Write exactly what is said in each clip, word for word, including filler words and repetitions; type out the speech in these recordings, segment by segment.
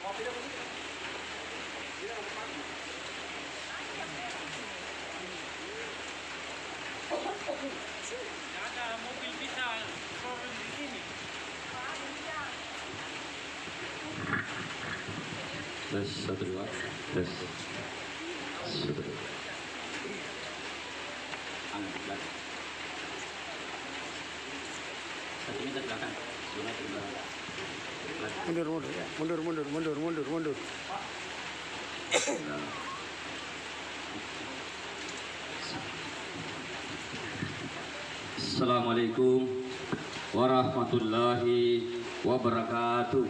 Ada mobil bisa turun di sini. Tes, satu, dua. Tes. Satu, dua. Angkat, angkat. Satu meter belakang. Dua meter belakang. Mundur, mundur, ya. Mundur, mundur, mundur, mundur, mundur. Assalamualaikum warahmatullahi wabarakatuh.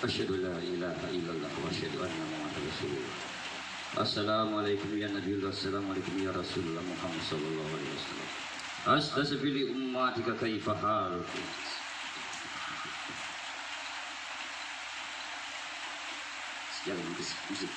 Asyhadu an la ilaha illallah wa asyhadu anna Muhammadar Rasulullah. Assalamualaikum ya Nabiullah, assalamualaikum ya Rasulullah Muhammad sallallahu alaihi wasallam. Astasfi li ummatika kaifa halukum. Sejarah musik, musik.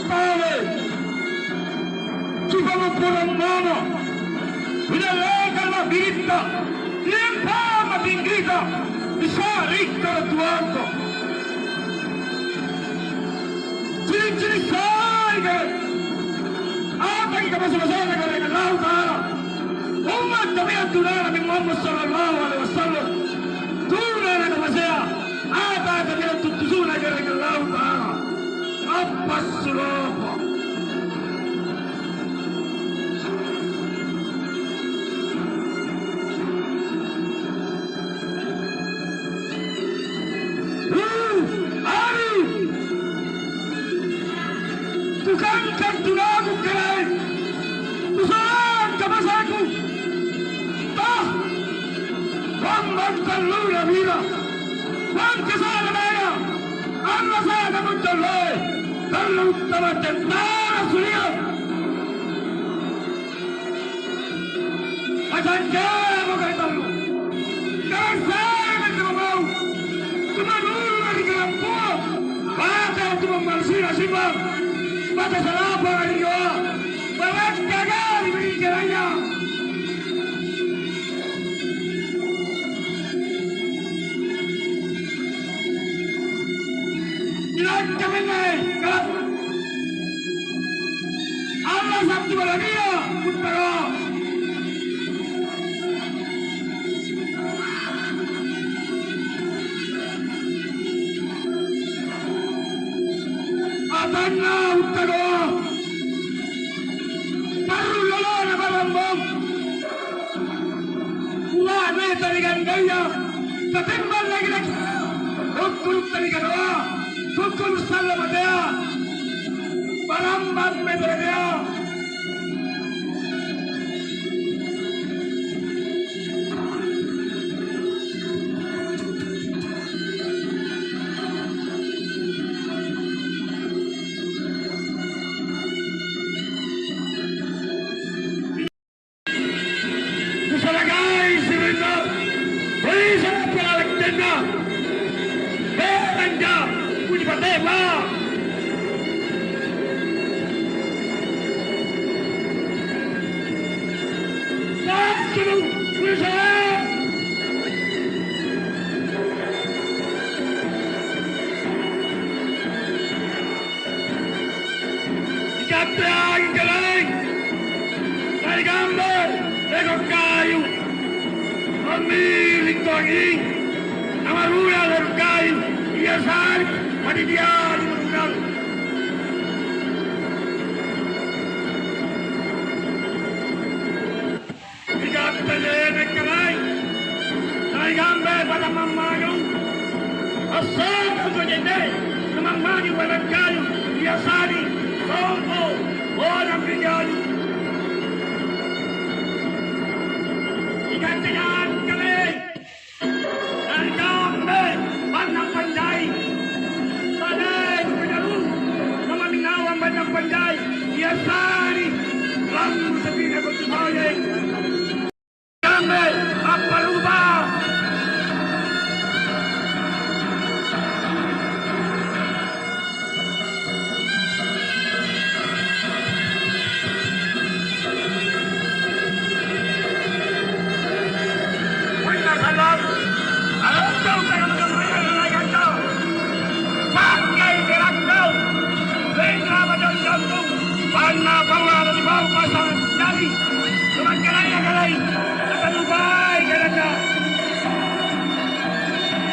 Pale, kipammopporang mamo, ri dallekang la'biritta, ri lempang ma'pinggirita, ri sa'ri karaeng tuangko. Ciri'-ciri' sai gare', atangi kamaso-masona gare' Allahu Ta'ala. Umma' kaminang tunanami Muhammad sallallahu alaihi wasallam. Tuna nakamasea, ata kaminang tuttusuna gare' Allahu Ta'ala. Appassulopa. Anu, tukang kantunaku kerai, usaha kamasaku, toh, bambang talluna bira, bangka sana daya, anna sana muncallai, tallu tama tentara sulia. Ajanjemo gare' tallu. Karaeng sai anjo mambau. Tumanuna ri karampua. Bate tumammalisina sipa'. Bate salapa ri ioa. Barakka' gari ri caraya. Ilangka mennai, kala-, Alla Sabtu Baragia, puttara. Atanna uttagoa. Parru lolona barambong. Uwa'ne tari gandaya, katimbang lagi-lagi. Kukkulu' tari kanoa, kukkulu' salla matea. Barambang meteretea. Kusalakai sirinna, polisi palalettenna, beranja kuji patepa. Satu, polisi. Ikatte anging karaeng, narikambe leko' kayu. Ammiring tongi, namarua leko' kayu, ia sari, mani Iya, di Mangkang. Igatta je'ne' kalai, naigambe pada mammaju. Assong suko jende, namammaju pada kayu, biasani, sompo, orang rinjaju. Igatta je'ne' kalai. Naikambe bannang panjai. Tadai kupedalu, namaminawang bannang panjai. Ia sari, lambu sapina kottu toje. Kambe, apparupa.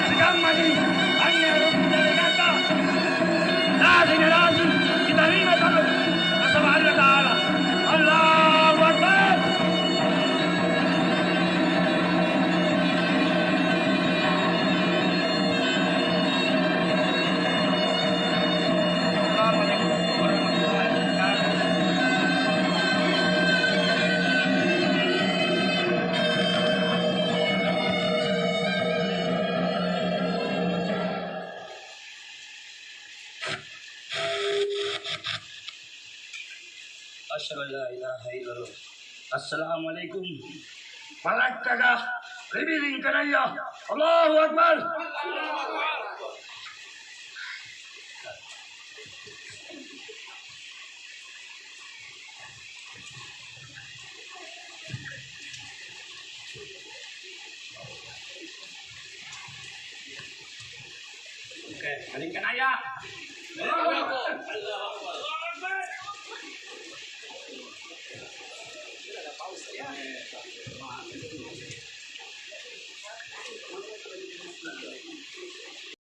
Sikammaji anne ruppu dallekanta. Lasing, lasing, kitarima tau nasaba' Allata'ala. Allahu Akbar. Asyhadu an la ilaha illallah. Assalamualaikum. Malakkaka ri biring kanaya. Allahu Akbar. Oke, paling kanaya.